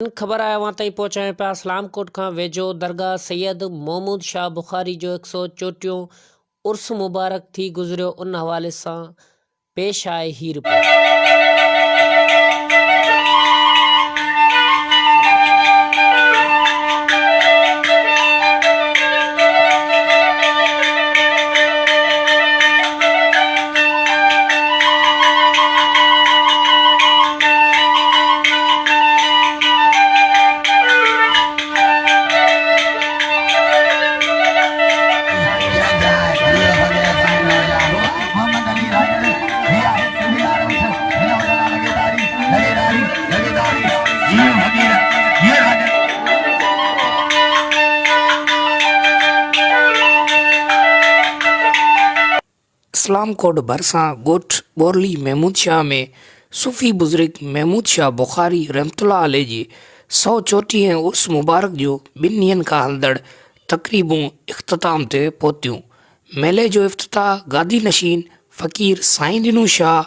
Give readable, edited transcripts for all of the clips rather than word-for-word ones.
خبر آهي اوهان تائين پهچايون پيا اسلام ڪوٽ کان ويجهو درگاهه سيد محمود شاهه بخاري جو هڪ سئو چوٽيهون عرس مبارڪ ٿي گذريو ان حوالي سان پيش آهي هي رپورٽ. اسلام ڪوٽ ڀرسان ڳوٺ ٻورلي محمود شاهه ۾ صوفي بزرگ محمود شاهه بخاري رحمة الله عليه جي 134 هين عرس مبارڪ جو ٻن ڏينهن کان هلندڙ تقريبون اختتام تي پهتيون. ميلي جو افتتاح گادي نشين فقير سائين ڏنو شاهه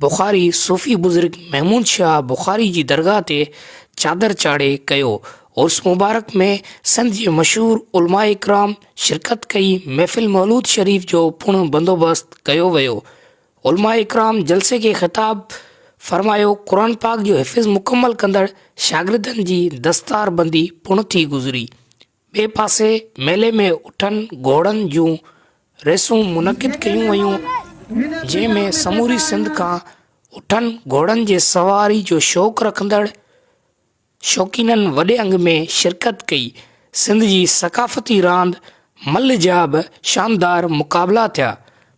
بخاري صوفي بزرگ محمود شاهه بخاري جي درگاهه تي چادر چاڙهي ڪيو. عرس مبارڪ ۾ سنڌ جي مشهور علماء ڪرام شرڪت ڪئي، محفل مولود شريف جو پڻ بندوبست ڪيو ويو. علماء ڪرام جلسي کي خطاب فرمايو، قرآن پاڪ جو حفظ مڪمل ڪندڙ شاگردن جي دستار بندي پڻ ٿي گذري. ٻئي پاسي ميلي ۾ اٺن گهوڙن جون ريسون منعقد ڪيون ويون، جنهن ۾ سموري سنڌ کان اٺن گهوڙن جي سواري جو شوق رکندڙ شوقينن وڏي انگ ۾ شرڪت ڪئي. سنڌ جي ثقافتي راند ملهه جا به شاندار مقابلا ٿيا.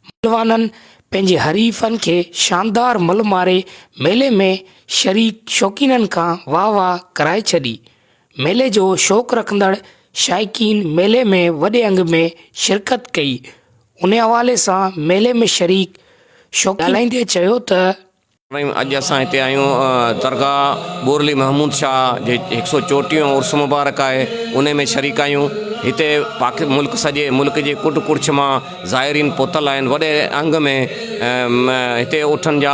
ملهوانن پنهنجي حريفن کي شاندار ملهه ماري ميلي ۾ شريڪ شوقينن کان واهه واهه ڪرائي ڇڏي. ميلي جو شوق رکندڙ شائقين ميلي ۾ وڏي انگ ۾ شرڪت ڪئي ان حوالي سان ميلي ۾ شريڪ شوقين ڳالهائيندي چيو ته. اڄ اسان هتي آهيون درگاهه بورلي محمود شاهه جي هڪ سو چوٽيهون عرس مبارڪ آهي ان ۾ شريڪ آهيون هتي پاڪ ملڪ سڄي ملڪ جي ڪنڊ ڪڙڇ مان زائرين پهتل آهن وڏي انگ ۾ هتي اٺن جا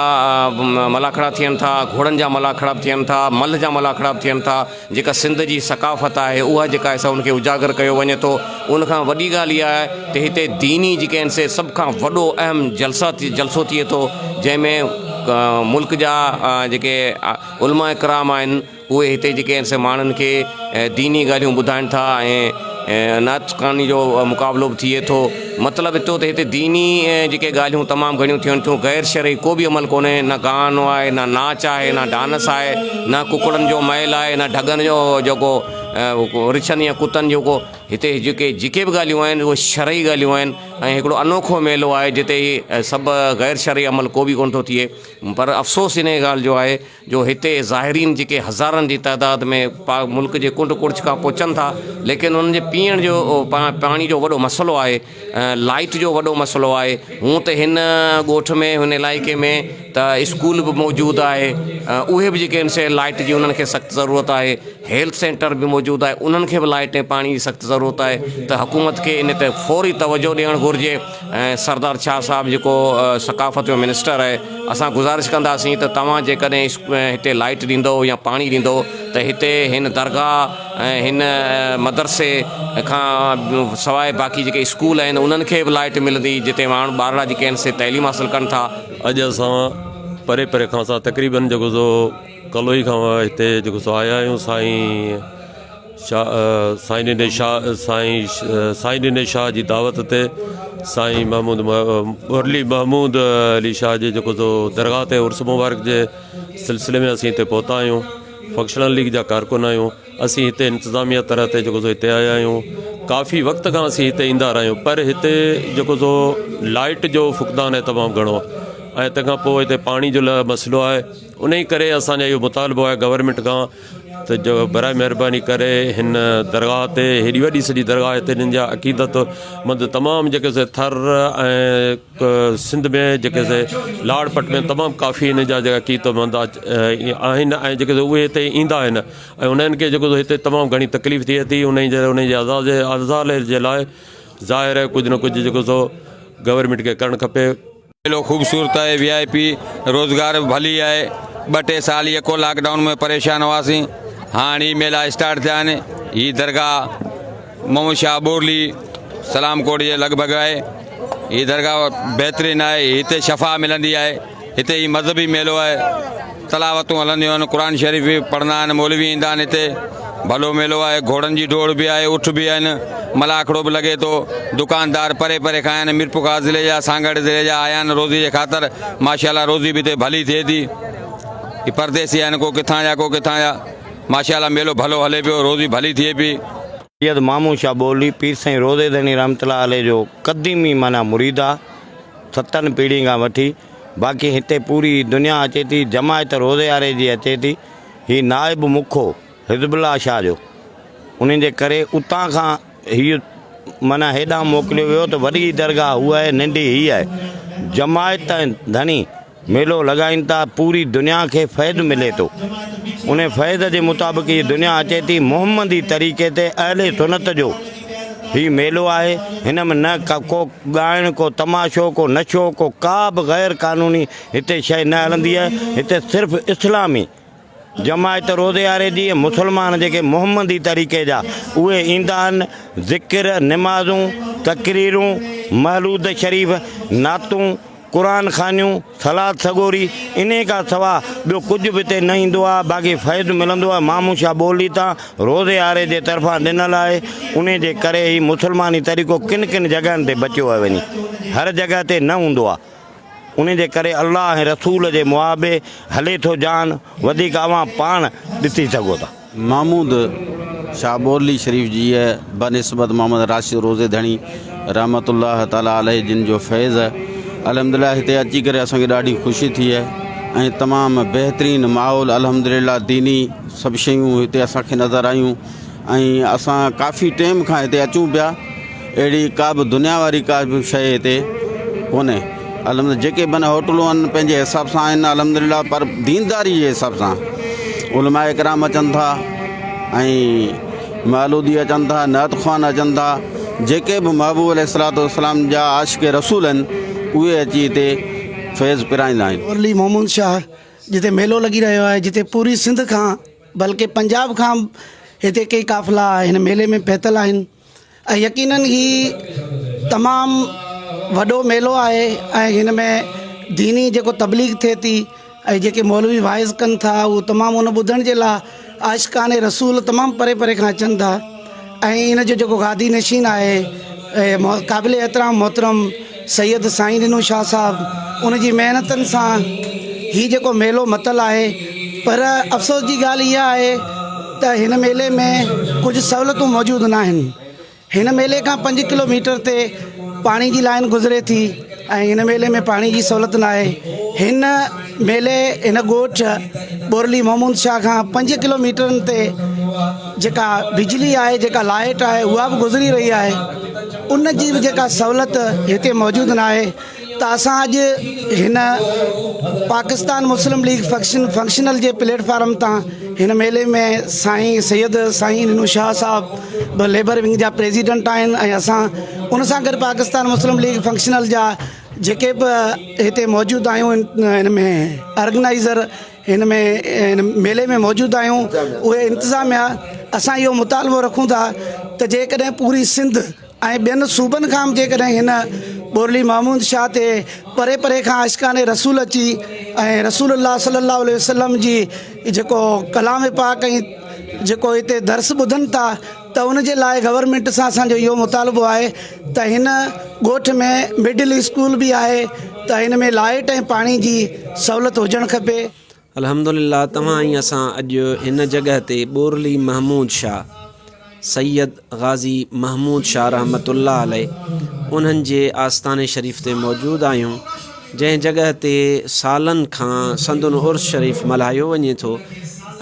ملاکڙا ٿين ٿا گهوڙن جا ملاکڙا به ٿين ٿا ملهه جا ملاکڙا به ٿين ٿا جيڪا سنڌ جي ثقافت آهي اها جيڪا آهي سا ان کي اجاگر ڪيو وڃي ٿو ان کان وڏي ڳالهه اها آهي ته هتي ديني جيڪي آهن سي سڀ کان وڏو اهم جلسا جلسو ٿئي ٿو جنهن ۾ ملڪ جا جيڪي علماء ڪرام آهن اهي هتي جيڪي آهن سي ماڻهن کي ديني ڳالهيون ٻڌائن ٿا ۽ نعت خواني جو مقابلو به ٿئي ٿو مطلب ايترو ته هتي ديني جيڪي ڳالهيون تمام گهڻيون ٿين ٿيون غير شرعي ڪو به عمل ڪونهي نه گانو آهي نه ناچ آهي نه ڊانس آهي نه ڪڪڙن جو ميل آهي نه ڍڳن جو جيڪو رڇن يا ڪتن جو ڪو هتي جيڪي جيڪي به ڳالهيون آهن اهي شرعي ڳالهيون آهن ۽ هڪڙو انوکو ميلو آهي جتي هي سڀ غير شرعي عمل ڪو به ڪونه ٿو ٿئي پر افسوس انهي ڳالهه جو آهي جو هتي زائرين جيڪي هزارن جي تعداد ۾ ملڪ جي ڪنڊ ڪڙڇ کان پهچن ٿا ليڪن انهن جي پيئڻ جو پاڻي جو وڏو مسئلو آهي لائيٽ جو وڏو مسئلو آهي هونء ته هن ڳوٺ ۾ هن علائقي ۾ ته اسڪول به موجود آهي اهي به جيڪي آهن سي لائيٽ جي انهن کي سخت ضرورت آهي هيلٿ سينٽر به موجود آهي انهن کي به لائيٽ ۽ پاڻي جي سخت ضرورت آهي ته حڪومت کي ان تي فوري توجه ڏيڻ گهرجي ۽ سردار شاهه صاحب جيڪو ثقافت جو منسٽر آهي اسان گذارش ڪنداسين ته توهان جيڪڏهن هتي لائيٽ ڏيندو يا پاڻي ڏيندو ته هتي هن درگاهه ۽ هن مدرسي کان سواء باقي جيڪي اسڪول آهن انهن کي به لائيٽ ملندي جتي ماڻهو ٻارڙا جيڪي آهن سي تعليم حاصل ڪن ٿا. اڄ اسان پري پري کان اسان تقريبن جيڪو سو ڪلوئي کان هتي جيڪو سو آيا آهيون سائين شاهه سائين ڏني شاهه سائين سائين ڏني شاهه جي دعوت تي سائين محمود مرلي محمود علي شاهه جي جيڪو سو درگاهه تي عرس مبارڪ جي سلسلي ۾ اسين هتي پهتا آهيون فنڪشنل ليگ جا ڪارڪن آهيون اسين هتي انتظاميه طرح تي جيڪو سو هتي آيا آهيون ڪافي وقت کان اسين هتي ايندا رهيا آهيون پر هتي جيڪو سو لائٽ جو فقدان آهي تمام گهڻو ۽ تنهن کان پوء هتي پاڻي جو مسئلو آهي انهي ڪري اسان جو اهو مطالبو آهي گورنمينٽ کان ته جو براء مهرباني ڪري هن درگاهه تي هيڏي وڏي سڄي درگاهه هتي جن جا عقيدت مند تمام جيڪي سي ٿر ۽ سنڌ ۾ جيڪي سي لاڙ پٽ ۾ تمام ڪافي هن جا جيڪا عقيدت مند آهن ۽ جيڪي سي اهي هتي ايندا آهن ۽ انهن کي جيڪو هتي تمام گهڻي تڪليف ٿئي ٿي انهي جي انهي جي ازالي ازالي جي لاء ظاهر آهي ڪجهه نه ڪجهه جيڪو سو گورنمينٽ کي ڪرڻ کپي. ميلو خوبصورت آهي وي آء پي روزگار به ڀلي آهي ٻه ٽي سال يڪو لاڪ ڊائون ۾ پريشان هئاسين هاڻ هي ميلا اسٽارٽ ٿيا آهن. هي درگاهه محمد شاهه ٻورلي سلام ڪوٽ جي لڳ ڀڳ آهي. هي درگاهه بهترين آهي. هتي شفا ملندي آهي. هتي هي مذهبي ميلو آهي. تلاوتون هلنديون آهن، قرآن شريف به پڙهندا آهن، مولوي ايندا آهن هتي. ڀلو ميلو آهي، گهوڙن جي ڊوڙ به آهي، اٺ به آهن، ملاکڙو به لڳي ٿو. دڪاندار پري پري کان آيا آهن، ميرپورخاص ضلعي جا، سانگهڙ ضلعي جا آيا آهن روزي جي خاطر. ماشاءالله روزي به هتي ڀلي ٿئي ٿي. هي پرديسي آهن، ڪو ڪٿان جا ڪو ڪٿان جا. ماشاءالله ميلو ڀلو هلي پيو، روزي ڀلي ٿئي پئي. سيد مامون شاهه ٻولي پير سائين روضي ڌڻي رحمة الله عليه جو قديمي معنيٰ مريد آ، ستن پيڙهين کان وٺي، باقي هتي پوري دنيا اچي ٿي، جماعت روضي واري جي اچي ٿي، هي نائب مک هو حزب الله شاهه جو، انهي جي ڪري اتان کان هي معنيٰ هيڏانهن موڪليو ويو ته وڏي درگاهه هوء آهي ننڍي هي آهي، جماعت ۽ ڌڻي ميلو لڳائين ٿا پوري دنيا کي فيض ملي ٿو ان فيض جي مطابق هي دنيا اچي ٿي محمدي طريقي تي اهل سنت جو هي ميلو آهي هن ۾ نه ڪو ڳائڻ ڪو تماشو ڪو نشو ڪو ڪا به غير قانوني هتي شيء نه هلندي آهي هتي صرف اسلامي جماعت روزياري جي مسلمان جيڪي محمدي طريقي جا اهي ايندا آهن ذڪر نمازون تقريرون مهلود شريف نعتون قرآن خوانيون صلات سڳوري انهي کان سوا ٻيو ڪجهه به هتي نه ايندو آهي باقي فيض ملندو آهي مامون شاهه ٻولي تان روزياري جي طرفان ڏنل آهي انهي جي ڪري هي مسلماني طريقو ڪن ڪن جڳهن تي بچيو آهي وڃي هر جڳهه تي نه هوندو آهي. انهي جي ڪري الله ۽ رسول جي معابي هلي ٿو جان وڌيڪ اوهان پاڻ ڏسي سگهو ٿا. محمود شاهه بورلي شريف جي بنسبت محمد راشد روضي ڌڻي رحمة الله تعالٰي عليه جن جو فيض الحمدلله هتي اچي ڪري اسان کي ڏاڍي خوشي ٿي آهي ۽ تمام بهترين ماحول الحمدلله ديني سڀ شيون هتي اسان کي نظر آيون ۽ اسان ڪافي ٽيم کان هتي اچون پيا اهڙي ڪا به دنيا واري ڪا به شيء هتي ڪونهي الحمد جيڪي بن هوٽلون آهن پنهنجي حساب سان آهن الحمد لله پر دينداري جي حساب سان علماء اڪرام اچن ٿا ۽ مولودي اچن ٿا نعت خوان اچن ٿا جيڪي به محبوب عليه الصلوة والسلام جا عاشق رسول آهن اهي اچي هتي فيض پرائيندا آهن. ورلي محمود شاهه جتي ميلو لڳي رهيو آهي جتي پوري سنڌ کان بلڪه پنجاب کان هتي ڪيئي قافلا هن ميلي ۾ پهتل آهن ۽ يقينن هي تمام وڏو ميلو آهي ۽ هن ۾ ديني جيڪو تبليغ ٿئي ٿي ۽ جيڪي مولوي واعظ ڪن ٿا اهو تمام ان ٻڌڻ جي لاء عاشقان رسول تمام پري پري کان اچن ٿا ۽ ان جو جيڪو گادي نشين آهي قابل احترام محترم سيد سائين ڏنو شاهه صاحب ان جي محنتن سان هي جيڪو ميلو متل آهي پر افسوس جي ڳالهه اها آهي ته هن ميلي ۾ ڪجهه سهولتون موجود ناهن. هن ميلي کان پنج ڪلو ميٽر تي پاڻي جي لائين گذري ٿي ۽ هن ميلي ۾ پاڻي جي سهولت ناهي. هن ميلي هن ڳوٺ ٻورلي محمود شاهه کان پنج ڪلو ميٽرن تي جيڪا بجلي آهي جيڪا لائيٽ آهي اها به گذري رهي آهي ان جي به جيڪا سهولت هتي موجود ناهي. ته اسان اڄ هن Pakistan Muslim league function functional جي پليٽ فارم تان هن ميلي ۾ سائين سيد سائين ڏنو شاهه صاحب به ليبر ونگ جا پريزيڊنٽ آهن ۽ اسان ان سان گڏ پاڪستان مسلم ليگ فنڪشنل جا جيڪي به هتي موجود آهيون هن ۾ آرگنائيزر هن ۾ هن ميلي ۾ موجود آهيون اهي انتظاميا اسان اهو مطالبو رکون ٿا ته جيڪڏهن پوري سنڌ ۽ ٻين صوبن کان به جيڪڏهن هن ٻورلي محمود شاهه تي پري پري کان عاشقان رسول اچي ۽ رسول الله صلي الله عليه وسلم جي جيڪو ڪلام پاڪ ۽ جيڪو هتي درس ٻڌن ٿا ته ان جي لاء گورنمينٽ سان اسانجو اهو مطالبو آهي ته هن ڳوٺ ۾ مڊل اسڪول به آهي ته هن ۾ لائيٽ ۽ پاڻي جي سهولت هجڻ کپي. الحمدلله توهان ۽ اسان اڄ هن جڳهه تي ٻورلي محمود شاهه سيد غازي محمود شاهه رحمة الله عليه انهن جي آستاني شريف تي موجود آهيون جنهن جڳهه تي سالن کان سندن عرس شريف ملهايو وڃي ٿو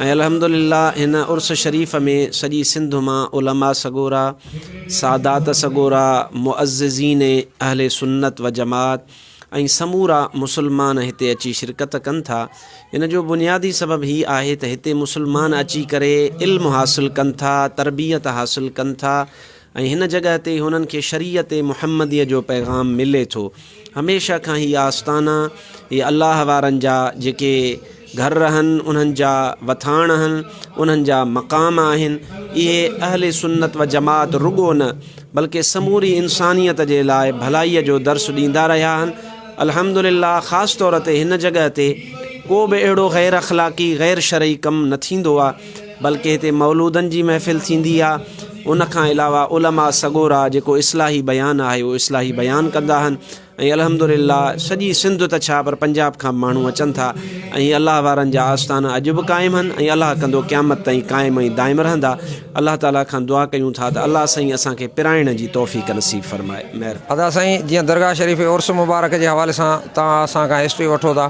۽ الحمدلله هن عرس شريف ۾ سڄي سنڌ مان علماء سڳورا سادات سڳورا معززين اهل سنت و جماعت ۽ سمورا مسلمان هتي اچي شرڪت ڪن ٿا. ان جو بنيادي سبب هي آهي ته هتي مسلمان اچي ڪري علم حاصل ڪن ٿا، تربيت حاصل ڪن ٿا ۽ هن جڳهه تي هنن کي شريعت محمديء جو پيغام ملي ٿو. هميشه کان هي آستانا، هي الله وارن جا جيڪي گهر رهن، انهن جا وٿاڻ هن، انهن جا مقام آهن. اهي اهل سنت و جماعت رڳو نه بلڪه سموري انسانيت جي لاء ڀلائيء جو درس ڏيندا رهيا آهن. الحمدلله خاص طور تي هن جڳهه تي ڪو به اهڙو غير اخلاقي غير شرعي ڪم نه ٿيندو آ بلڪه هتي مولودن جي محفل ٿيندي آ ان کان علاوه علماء سڳورا جيڪو اصلاحي بيان آهي اهو اصلاحي بيان ڪندا آهن ۽ الحمدلله سڄي سنڌ ته ڇا پر پنجاب کان به ماڻهو اچن ٿا ۽ الله وارن جا آستانا اڄ به قائم آهن ۽ الله ڪندو قيامت تائين قائم ۽ دائم رهندا الله تعالي کان دعا ڪيون ٿا ته الله سائين اسان کي پرائڻ جي توفيق نصيب فرمائي مهر. ادا سائين جيئن درگاهه شريف جي عرس مبارڪ جي حوالي سان توهان اسان کان هسٽري وٺو ٿا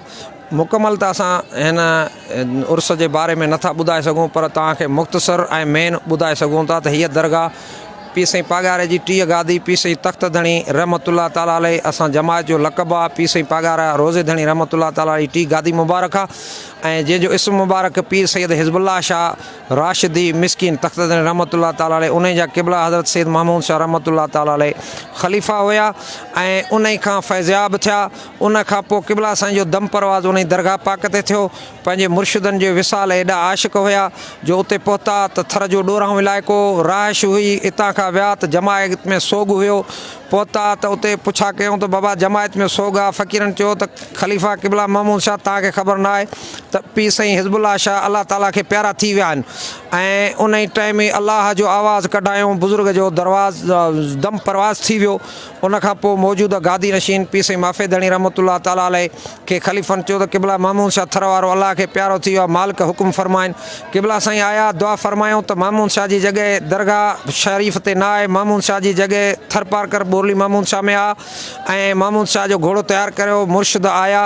مڪمل ته اسان هن عرس جي باري ۾ نٿا ٻڌائي سگهون پر توهان کي مختصر ۽ مين ٻڌائي سگهون ٿا ته هيء درگاهه پير سائين پاڳاري جي ٽيهه گادي پير سائين تخت ڌڻي رحمة الله تعالٰي عليه اسان جماعت جو لقب آ پير سائين پاڳارا روضي ڌڻي رحمة الله تعالٰي عليه ٽيهه گادي مبارڪ آ ۽ جنهن جو اسم مبارڪ پير سيد حزب الله شاهه راشدي مسڪين تخت ڌڻي رحمة الله تعالٰي عليه انهي جا قبلا حضرت سيد محمود شاهه رحمة الله تعالٰي عليه خليفا هيا ۽ انهي کان فيضياب ٿيا ان کان پوء قبلا سائين جو دم پرواز انهي درگاهه پاڪ تي ٿيو پنهنجي مرشدن جي وصال ايڏا عاشق هيا جو اتي پهتا ته ٿر جو ڏورانهون علائقو رهائش هئي، اتان کان ويا ته جماعت ۾ سوڳ هيو، پهتا ته اتي پڇا ڪيائون ته بابا جماعت ۾ سوڳ آ، فقيرن چيو ته خليفا قبلا محمود شاهه توهان کي خبر ناهي ته پير سائين حزب الله شاهه الله تعاليٰ کي پيارا ٿي ويا آهن ۽ انهي ٽائيم ئي الله جو آواز ڪڍايائون بزرگ جو درواز دم پرواز ٿي ويو. ان کان پوء موجوده گادي نشين پير سائين معافي ڌڻي رحمة الله تعالٰي عليه کي خليفن چيو ته قبلا محمود شاهه ٿر وارو الله کي پيارو ٿي ويو آهي مالڪ حڪم فرمائن. قبلا سائين آيا دعا فرمايائون ته محمود شاهه جي جڳهه درگاهه شريف تي نه آهي محمود شاهه جي جڳهه ٿرپارڪر ٻورلي محمود شاهه ۾ آهي ۽ محمود شاهه جو گهوڙو تيار ڪريو مرشد آيا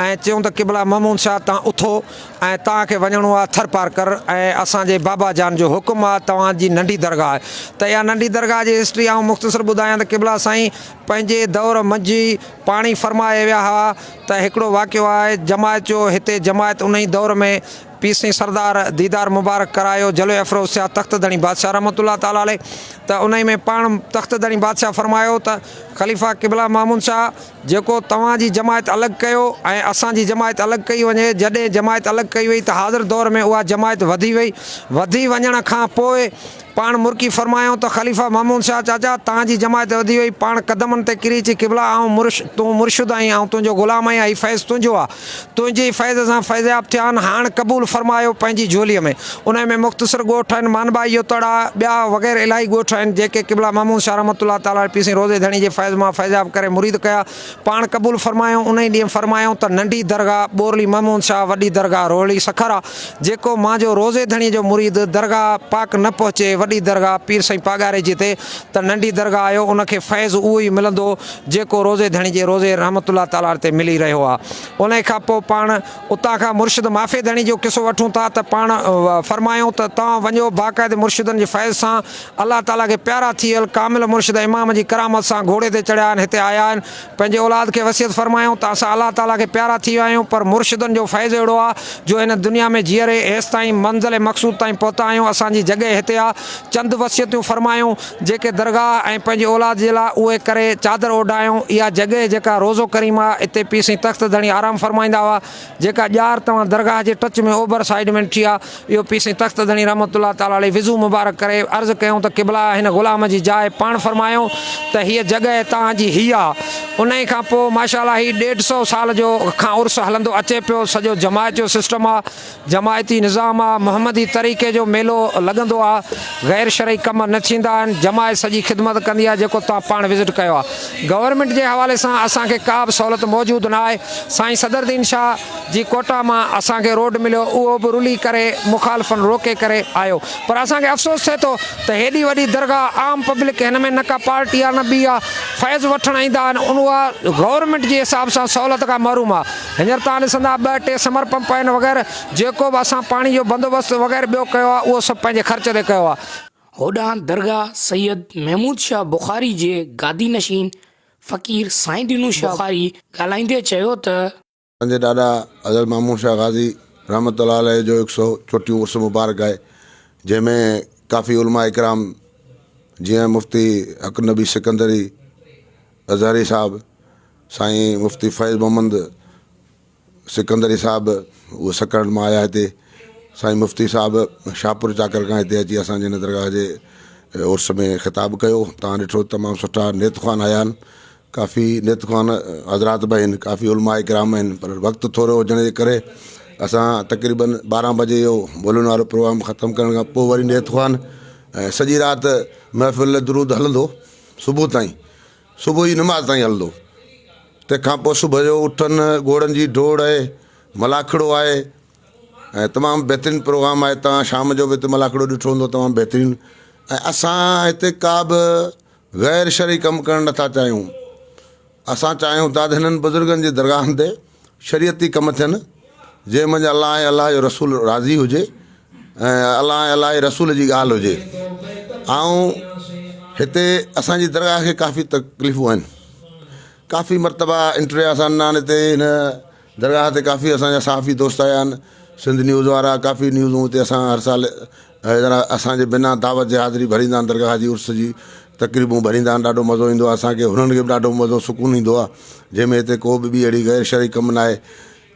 ۽ چيائون ته قبلا محمود شاهه تان اٿو ۽ توهان کي وڃڻو آهي ٿرپارڪر ۽ اسان جي بابا جان جو حڪم آهي توهان جي ننڍي درگاهه ته اها ننڍي درگاهه جي هسٽري آئون مختصر ٻڌايان ته قبلا سائين پنهنجي دور منجهه پاڻي فرمائي ويا هئا ته هڪڙو واقعو آهي جماعت جو هتي جماعت انهي دور ۾ پير سائين سردار ديدار مبارڪ ڪرايو جلوه افروز ٿيا تخت ڌڻي بادشاهه رحمة الله تعالٰي عليه ته انهي ۾ پاڻ تخت ڌڻي بادشاهه فرمايو ته خليفه قبلا مامون شاهه جيڪو توهان جي جماعت الڳ ڪيو ۽ اسان جي جماعت الڳ ڪئي وڃي، جڏهن جماعت الڳ ڪئي وئي ته حاضر دور ۾ اها جماعت وڌي وئي، وڌي وڃڻ کان پوء پاڻ مرڪي فرمايائون ته خليفه محمود شاهه چاچا توهان جي جماعت وڌي وئي، پاڻ قدمن تي ڪري چي قبلا آئون مرش تون مرشد آهين آئون تنهنجو غلام آهيان هي فيض تنهنجو آ تنهنجي ئي فيض سان فيضياب ٿيا آهن هاڻ قبول فرمايو پنهنجي جهوليء ۾. انهي ۾ مختصر ڳوٺ آهن مانٻائي جو تڙ آ ٻيا وغيره الاهي ڳوٺ آهن جيڪي قبلا محمود شاهه رحمة الله تعالٰي عليه پير سائين روضي ڌڻي جي فيض مان فيضياب ڪري مريد ڪيا پاڻ قبول فرمايائون انهي ڏينهن فرمايائون ته ننڍي درگاهه ٻورلي محمود شاهه وڏي درگاهه روهڙي سکر آ جيڪو مان جو روضي ڌڻي جو مريد درگاهه پاڪ نه پهچي وڏي درگاهه پير سائين پاڳاري جي تي ته ننڍي درگاهه آيو ان کي فيض اهو ئي ملندو جيڪو روضي ڌڻي جي روضي رحمة الله تعالٰي عليه تي ملي رهيو آ انهي کان پوء پاڻ اتان کان مرشد معافي ڌڻي جو قصو وٺون ٿا ته پاڻ فرمايائون ته توهان وڃو باقاعدي مرشدن جي فيض سان الله تعاليٰ کي پيارا ٿي ويل ڪامل مرشد امام جي ڪرامت سان گهوڙي تي چڙهيا آهن هتي آيا آهن پنهنجي اولاد کي وصيت فرمايائون ته اسان الله تعاليٰ کي پيارا ٿي ويا آهيون پر مرشدن جو فيض اهڙو آهي جو هن دنيا ۾ جيئري هيستائين منزل مقصود تائين پهتا آهيون اسان جي جڳهه هتي آهي چند وصيتون فرمايائون جيڪي درگاهه ۽ پنهنجي اولاد جي لاء اهي ڪري چادر اوڍايائون. اها جڳهه جيڪا روضو ڪريم آهي، اتي پير سائين تخت ڌڻي آرام فرمائيندا هئا. جيڪا ڄار توهان درگاهه جي ٽچ ۾ اوڀر سائيڊ ۾ ڏٺي آهي، اهو پير سائين تخت ڌڻي رحمة الله تعالٰي عليه وضو مبارڪ ڪري عرض ڪيائون ته قبلا هن غلام جي جاء پاڻ فرمايائون ته هيء جڳهه توهان جي هيء آهي. انهيء کان پوء ماشاء الله هي ڏيڍ سئو سال جو کان عرس هلندو اچي پيو. سڄو جماعت جو سسٽم آهي. جماعتي نظام آ، محمدي طريقي جو ميلو لڳندو آ، غير شرعي ڪم نه ٿيندا آهن، جماعت سڄي خدمت ڪندي آ، جيڪو توهان پاڻ وزٽ ڪيو آ. گورنمينٽ جي حوالي سان اسان کي ڪا به سهولت موجود نه آهي، سائين صدر الدين شاهه جي ڪوٽا مان اسان کي روڊ مليو اهو به رلي ڪري مخالفن روڪي ڪري آيو پر اسان کي افسوس ٿئي ٿو ته هيڏي وڏي درگاهه عام پبلڪ هن ۾ نه ڪا پارٽي آ نه ٻي آ فيض وٺڻ ايندا آهن ان اها گورنمينٽ جي حساب سان سهولت کان محروم آ. هينئر توهان ڏسندا ٻه ٽي سمر پمپ آهن وغيره جيڪو به اسان پاڻي جو بندوبست وغيره ٻيو ڪيو آهي اهو سڀ پنهنجي خرچ تي ڪيو آهي. هوڏانهن درگاهه سيد محمود شاهه بخاري جي گادي نشين فقير سائين ڏنو شاهه بخاري ڳالهائيندي چيو ته. پنهنجي ڏاڏا حضرت محمود شاهه غازي رحمة الله عليه جو هڪ سئو چوٽيهون عرس مبارڪ آهي جنهن ۾ ڪافي علماء ڪرام جيئن مفتي حق نبي سڪندري ازهري صاحب سائين مفتي فيض محمد سڪندري صاحب اهي سڪرنڊ مان آيا هتي سائين مفتي صاحب شاهپور چاڪر کان هتي اچي اسان جي هن درگاهه جي عرس ۾ خطاب ڪيو تان ڏٺو تمام سٺا نعت خوان آيا آهن ڪافي نعت خوان حضرات به آهن ڪافي علماء ڪرام آهن پر وقت ٿورو هجڻ جي ڪري اسان تقريبن ٻارهن بجي اهو ٻولين وارو پروگرام ختم ڪرڻ کان پوء وري نعت خوان ۽ سڄي رات محفل درود هلندو صبح تائين صبح جي نماز تائين هلندو تنهن کان پوء صبح جو اٺن گهوڙن جي ڊوڙ آهي ملاکڙو آهي ۽ تمام بهترين پروگرام آهي تان شام جو به هتي ملاکڙو ڏٺو هوندو تمام بهترين ۽ اسان هتي ڪا به غير شرعي ڪم ڪرڻ نٿا چاهيون اسان چاهيون ٿا ته هنن بزرگن جي درگاهن تي شريعتي ڪم ٿين جنهن منجهه الله ۽ الله جو رسول راضي هجي ۽ الله ۽ الله جي رسول جي ڳالهه هجي آئون هتي اسانجي درگاهه کي ڪافي تڪليفون آهن ڪافي مرتبا انٽريا اسان ڏنا آهن هتي هن درگاهه تي ڪافي اسان جا صحافي دوست آيا آهن سنڌ نيوز وارا ڪافي نيوزون هتي اسان هر سال اسان جي بنا دعوت جي حاضري ڀريندا آهن درگاهه جي عرس جي تقريبون ڀريندا آهن ڏاڍو مزو ايندو آهي اسان کي هنن کي به ڏاڍو مزو سڪون ايندو آهي جنهن ۾ هتي ڪو به ٻي اهڙي غير شرعي ڪم نه آهي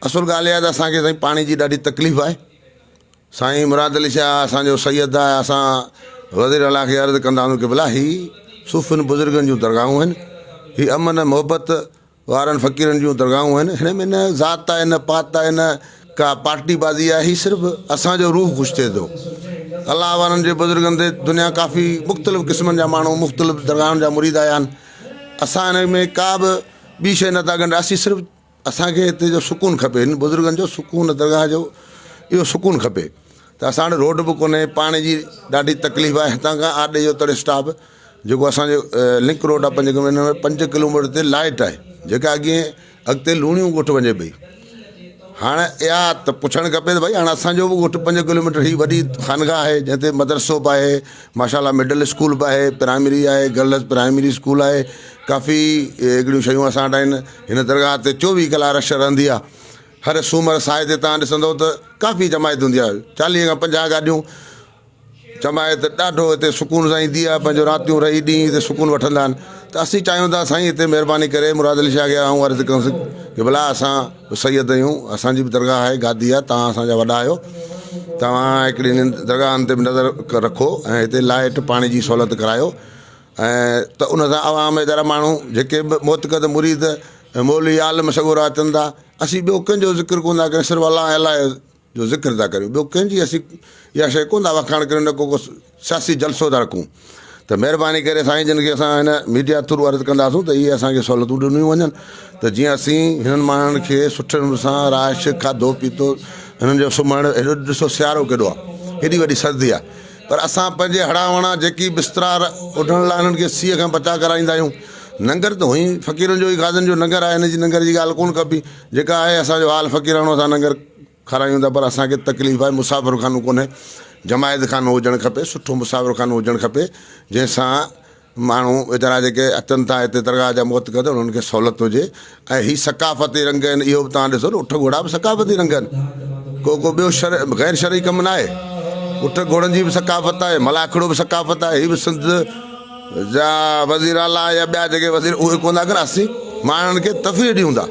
اصل ڳالهه اها آهي ته اسان کي سائين پاڻي جي ڏاڍي تڪليف آهي سائين مراد علي شاهه اسان جو سيد آهي اسان وزير اعليٰ کي عرض ڪندا آهيون قبلا هي صوفين بزرگن جون درگاهون آهن هي امن محبت وارن فقيرن جون درگاهون آهن هن ۾ نه ذات آهي نه پات آهي نه ڪا پارٽي بازي آهي هي صرف اسان جو روح خوش ٿئي ٿو الله وارن جي بزرگن تي دنيا ڪافي مختلف قسمن جا ماڻهو مختلف درگاهن جا مريد آيا آهن اسان هن ۾ ڪا به ٻي شيء نٿا ڳنڍ اسين صرف اسان کي هتي جو سڪون کپي هن بزرگن جو سڪون درگاهه جو اهو سڪون کپي ته اسان وٽ روڊ به ڪونهي پاڻي جي ڏاڍي تڪليف آهي هتان کان آڏي جو تڙ اسٽاپ جيڪو اسانجو لنڪ روڊ آهي پنج ڪلو ميٽر پنج ڪلو ميٽر تي لائٽ آهي جيڪا اڳي اڳتي لوڻيون ڳوٺ وڃي پئي هاڻ اها ته پڇڻ کپي ته ڀئي هاڻ اسانجو به ڳوٺ پنج ڪلو ميٽر هي وڏي خانگاهه آهي جنهن تي مدرسو به آهي ماشاء الله مڊل اسڪول به آهي پرائمري آهي گرلس پرائمري اسڪول آهي ڪافي هڪڙيون شيون اسان وٽ آهن هن درگاهه تي چوويهه ڪلاڪ رش رهندي آهي هر سومر سائي تي تان ڏسندو ته ڪافي جماعت هوندي آهي چاليهه کان پنجاهه گاڏيون جماعت ڏاڍو هتي سڪون سان ايندي آهي پنهنجو راتيون رهي ڏينهن هتي سڪون وٺندا آهن ته اسين چاهيون ٿا سائين هتي مهرباني ڪري مراد علي شاهه کي آئون عرض ڪندس ڪي ڀلا اسان به سيد آهيون اسان جي به درگاهه آهي گادي آهي توهان اسان جا وڏا آهيو توهان هڪڙي هنن درگاهن تي به نظر رکو ۽ هتي لائٽ پاڻي جي سهولت ڪرايو ۽ ته ان سان عوام جا ماڻهو جيڪي به معتقد مريد مولوي عالم سڳورا اچن ٿا اسين ٻيو ڪنهن جو ذڪر ڪونه ٿا ڪريون صرف الله ۽ الله جو ذڪر ٿا ڪريون ٻيو ڪنهن جي اسين اها شيء ڪونه ٿا وکاڻ ڪريون نه ڪو ڪو سياسي جلسو ٿا رکون ته مهرباني ڪري سائين جن کي اسان هن ميڊيا ٿرو عرض ڪنداسون ته اهي اسان کي سهولتون ڏنيون وڃن ته جيئن اسين هنن ماڻهن کي سٺي نموني سان رهائش کاڌو پيتو هنن جو سمهڻ هيڏو ڏسو سيارو ڪيڏو آهي هيڏي وڏي سردي آهي پر اسان پنهنجي هڙان وڙان جيڪي بسترا اوڍڻ لاء هنن کي سيء کان بچاء ڪرائيندا آهيون ننگر ته هونئن ئي فقيرن جو ئي غازين جو ننگر آهي هن جي ننگر جي ڳالهه ڪونه ڪبي جيڪا آهي اسان جو حال فقيراڻو اسان ننگر کارايون ٿا پر اسان کي تڪليف آهي مسافر خانو ڪونهي جماعت خانو هجڻ کپي سٺو مسافر خانو هجڻ کپي جنهن سان ماڻهو ويچارا جيڪي اچن ٿا هتي درگاهه جا معتقد انهن کي سهولت هجي ۽ هي ثقافتي رنگ آهن اهو به توهان ڏسو نه اٺ گهوڙا به ثقافتي رنگ آهن ڪو ڪو ٻيو شر غير شرعي ڪم نه آهي اٺ گهوڙن جي به ثقافت آهي ملاکڙو به ثقافت آهي هي به سنڌ جا وزير اعليٰ يا ٻيا جيڪي وزير اهي ڪونه ٿا ڪن اسين ماڻهن کي تفريح ڏيون ٿا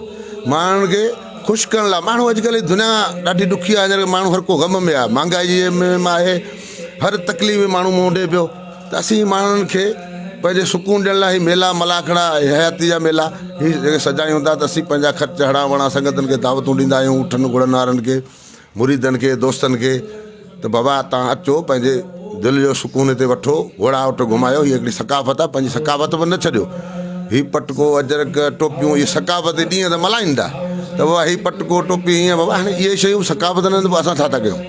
ماڻهن کي خوش ڪرڻ لاء ماڻهو اڄڪلهه جي دنيا ڏاڍي ڏکي آهي هينئر ماڻهو هر ڪو غم ۾ آهي مهانگائي جي ۾ آهي هر تڪليف ۾ ماڻهو منهن ڏئي پيو ته اسين ماڻهن کي پنهنجي سڪون ڏيڻ لاء هي ميلا ملاکڙا حياتي جا ميلا هي جيڪي سجايون ٿا ته اسين پنهنجا خرچ هڙان وڙان سنگتن کي دعوتون ڏيندا آهيون اٺن گهوڙن وارن کي مريدن کي دوستن کي ته بابا تان اچو پنهنجي دل جو سڪون هتي وٺو گهوڙا اٺ گهمايو هي هڪڙي ثقافت آهي پنهنجي ثقافت به نه ڇڏيو هي پٽڪو اجرڪ ٽوپيون اهي ثقافتي ڏينهن ته ملهائين ٿا ته بابا هي پٽڪو ٽوپي هيئن بابا هاڻي اهي شيون ثقافت نه ته اسان ڇا ٿا ڪيون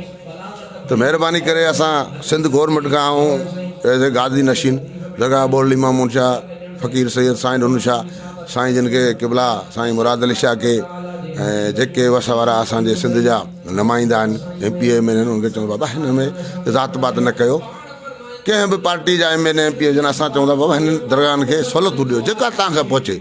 ته مهرباني ڪري اسان سنڌ گورنمينٽ کان آئون ايز اي غازي نشين درگاهه بورلي مامون شاهه فقير سيد سائين ڏنو شاهه سائين جن کي قبلا سائين مراد علي شاهه کي ۽ جيڪي وس وارا اسان جي سنڌ جا نمائندا آهن M P A M N A انهن کي چون بابا هن ۾ ذات پات نه ڪيو ڪنهن به پارٽي جا M N A M P A هجن اسان چون ٿا بابا هنن درگاهن کي سهولتون ڏيو جيڪا توهان کان پهچي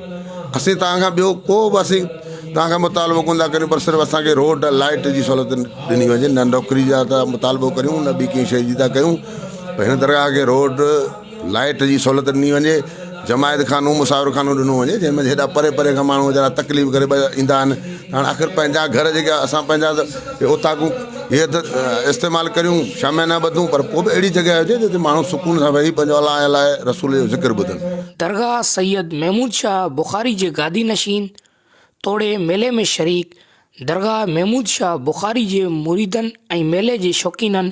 اسين توهان کان ٻيو ڪو به اسين توهان کان مطالبو ڪونه ٿا ڪريون پر صرف اسان کي روڊ لائٽ جي سهولت ڏني وڃي نه نوڪري جا ٿا مطالبو ڪريون نه ٻي ڪنهن شيء جي ٿا ڪيون پر هن درگاهه کي روڊ لائٽ جي سهولت ڏني وڃي، جماعت خانو، مسافر خانو ڏنو وڃي، جنهن ۾ هيڏا پري پري کان ماڻهو ويچارا تڪليف ڪري ايندا آهن هاڻ آخر پنهنجا گهر جيڪي اسان پنهنجا ته اوطاقون اهي ته استعمال ڪريون شاميانا ٻڌون پر پوء به اهڙي جڳهه هجي جتي ماڻهو سڪون سان ويهي پنهنجو الله ۽ الله جي رسول جو ذڪر ٻڌن. درگاهه سيد محمود شاهه بخاري جي گادي نشين توڙي ميلي ۾ شريڪ درگاهه محمود شاهه بخاري جي مريدن ۽ ميلي جي شوقينن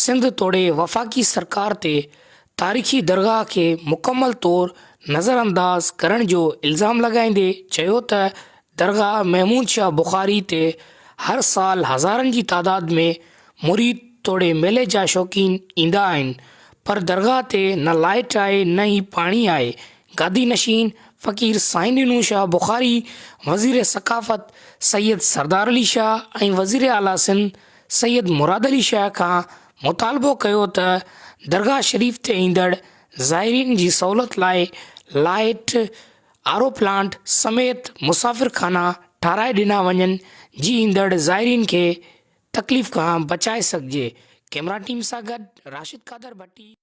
سنڌ توڙي وفاقي سرڪار تي تاريخي درگاهه کي مڪمل طور نظرانداز ڪرڻ جو الزام لڳائيندي چيو ته درگاهه محمود شاهه بخاري تي هر سال هزارن جي تعداد ۾ مريد توڙي ميلي جا شوقين ايندا آهن پر درگاهه تي نه لائيٽ آهي نه ئي پاڻي آهي گادي نشين فقير سائين ڏنو شاهه بخاري وزير ثقافت سيد سردار علي شاهه ۽ وزير اعليٰ سنڌ سيد مراد علي شاهه کان مطالبو ڪيو ته درگاهه شريف تي ايندڙ زائرين جي سهولت لاء لائيٽ، آر او پلانٽ سميت مسافر خانا ٺاهرائي ڏنا وڃن جي ايندڙ زائرين کي تڪليف کان بچائي سگهجي. ڪئميرا ٽيم سان گڏ راشد قادر ڀٽي.